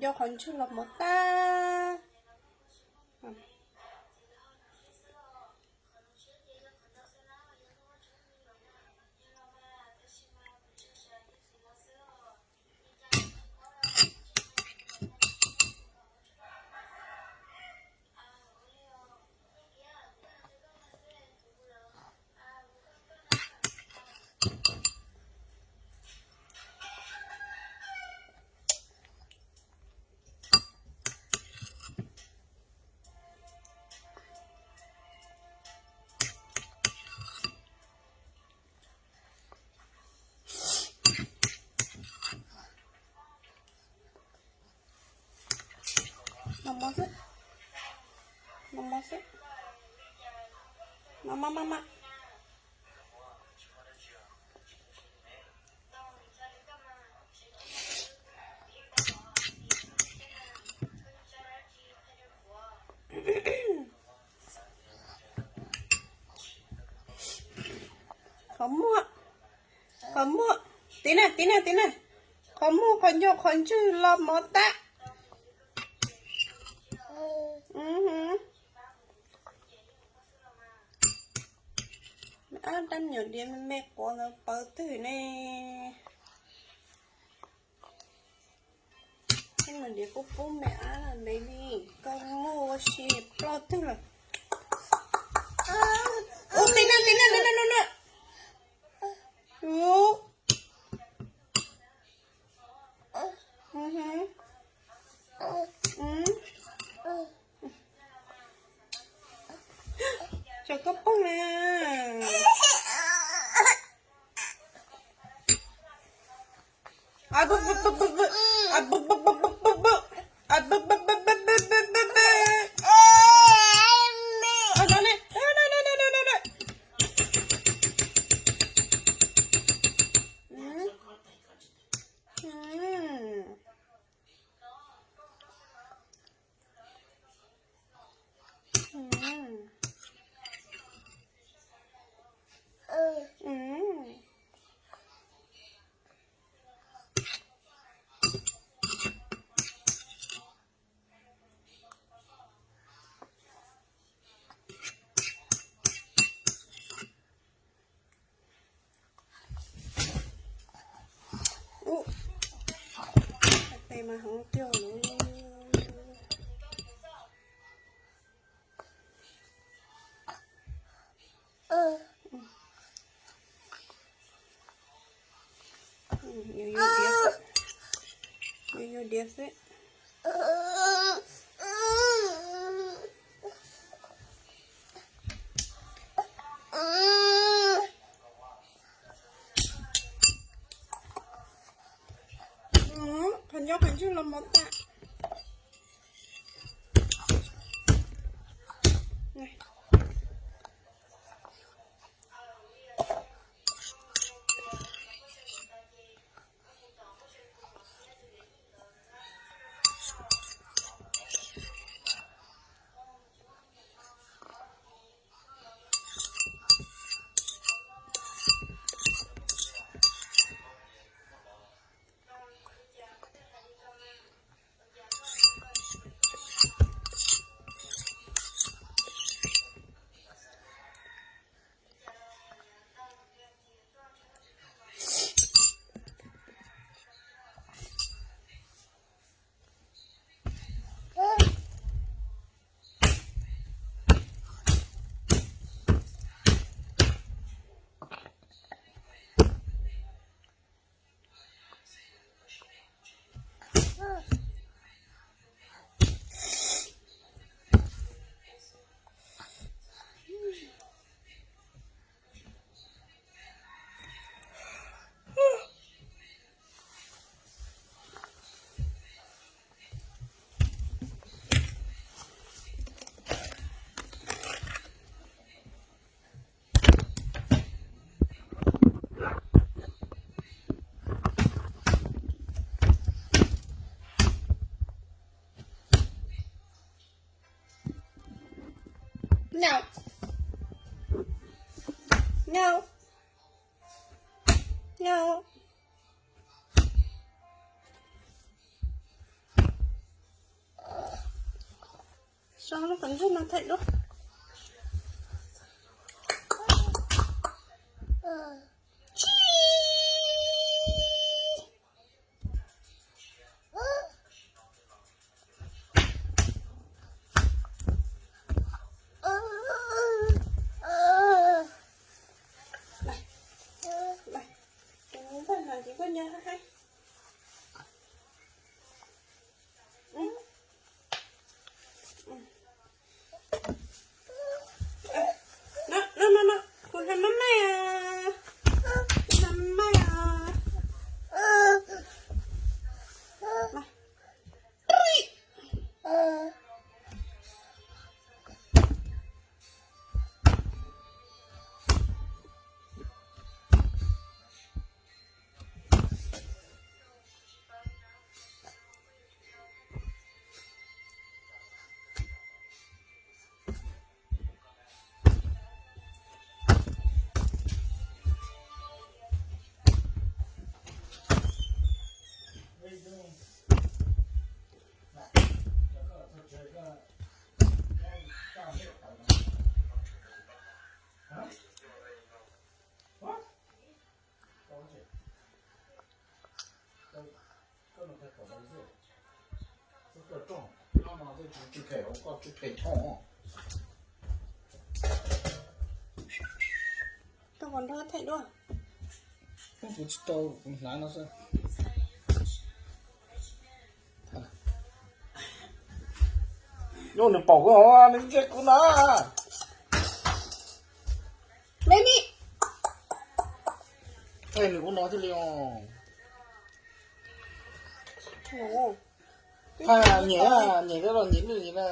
Coj qhov ntswg los mov tag. Noj mov xwb. Noj mov xwb. Maj maj maj maj. Qhov muag, qhov muag, tiv na, tiv na, tiv na. Qhov muag, qhov ncauj, qhov ntswg los mov tag. Ab, rab me nyuam diav me me quav ntawd pawv twg ne? Rab me nyuam diav pub pub me ab baby, koj muaj ua si ploj twg lawm. Ub, tiv na, tiv na, tiv na, tiv na. Ub. Tsam koj poob na. Ub, tes mas hov cuag lawm. Yuav yuav diav xwb. Yuav yuav diav xwb. Qhov ncauj qhov ntswg los mov tag. No. No. No. Tau lub qhov ntsej no thaij duab. Tsis. No, no, no, no. Kuv hla maj maj os. Kuv hla maj maj os. Tau qhov nrog thaij duab. Kuv tsis tau, kuv hnav no xwb. Yog nws pom kuv, nws ntsia kuv na. Me me. Thaij nws ua no thiaj li os. Nyiam, nyiam los nyiam lwj li na.